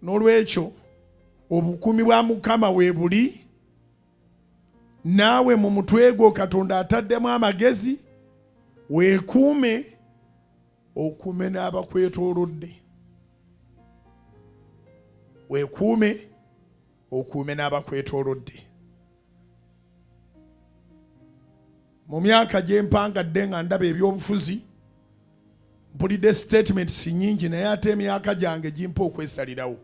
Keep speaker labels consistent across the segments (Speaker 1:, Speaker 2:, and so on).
Speaker 1: N'olwekyo obukuumi bwa Mukama weebuli, naawe mu mutwe gwo Katonda ataddemu amagezi, weekuume okuume n'abakwetoolodde. Weekuume okuume n'abakwetoolodde. Mu myaka gye mpangadde nga ndaba ebyobufuzi, mpulidde statements nyingi, naye ate emyaka gyange gimpa okwesalirawo.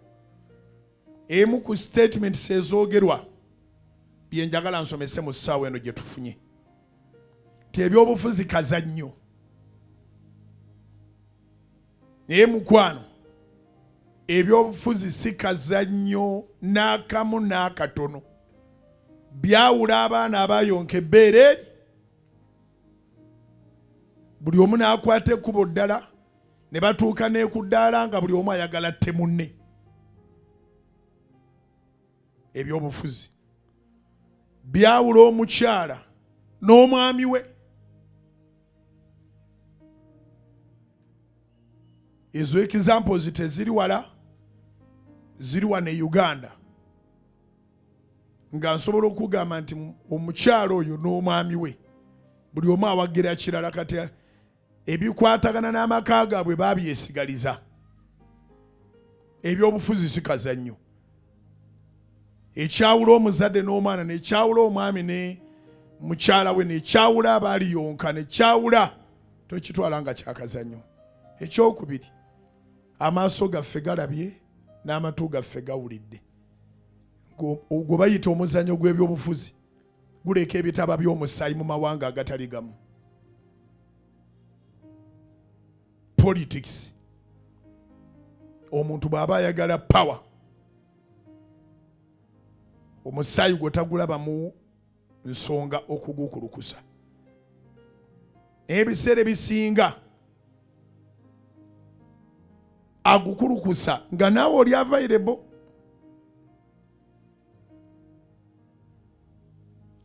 Speaker 1: Emu ku statements ezoogerwa bye njagala nsomese mu ssaawa eno gye tufunye nti ebyobufuzi kazannyo, naye mukwano ebyobufuzi si kazannyo n'akamu n'akatono. Byawula abaana abayonka ebbeere eri, buli omu n'akwata ekkubo ddala ne batuuka n'ekuddaala nga buli omu ayagala atte munne. Ebyobufuzi byawula omukyala n'omwami we. Ezo examples teziri wala, ziri wano e Uganda, nga nsobola okugamba nti omukyala oyo n'omwami we buli omu awagira kirala, kati ebikwatagana n'amaka gaabwe babyesigaliza. Ebyobufuzi si kazannyo. Ekyawula omuzadde n'omwana, nekyawula omwami ne mukyala we, nekyawula abaaliyonka, nekyawula, tokitwala nga kyakazannyo. Ekyokubiri, amaaso gaffe galabye n'amatu gaffe gawulidde. Gwe bayita omuzannyo gw'ebyobufuzi guleka ebitaba by'omusaayi mu mawanga agatali gamu. Politics, omuntu bw'aba ayagala power, omusaayi gwe tagulaba mu nsonga okugukulukusa. Ebiseera ebisinga agukulukusa nga naawe oli available.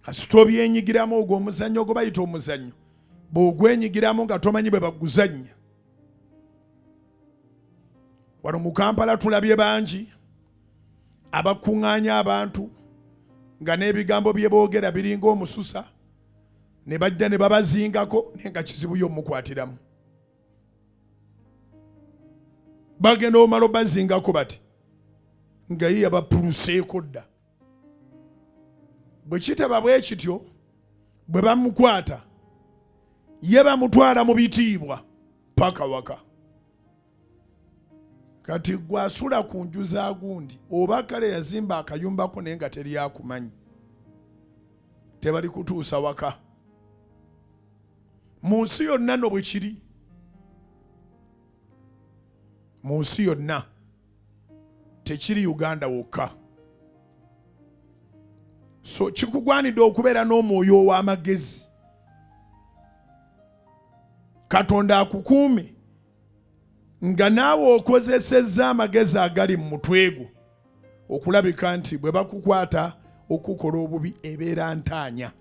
Speaker 1: Kasita obyenyigiramu, ogwo omuzannyo gwe bayita omuzannyo, bw'ogwenyigiramu nga tomanyi bwe baguzannya. Wano mu Kampala tulabye bangi abakuŋŋaanya abantu nga n'ebigambo bye boogera biringa omususa, ne bajja ne babazingako, naye nga kizibu yo omukwatiramu. Bagenda omala obazingako bati nga ye yabapuluseeko dda. Bwe kitaba bwe kityo, bwe bamukwata ye bamutwala mu bitiibwa paka waka. Kati gwe asula ku nju za gundi, oba kale yazimba akayumbako naye nga teri akumanyi, tebali kutuusa waka. Mu nsi yonna no bwe kiri, mu nsi yonna, tekiri Uganda wokka. So kikugwanidde okubeera n'omwoyo ow'amagezi. Katonda akukuume nga naawe okozesezza amagezi agali mu mutwe gwo okulabika nti bwe bakukwata okukola obubi ebeera ntaanya.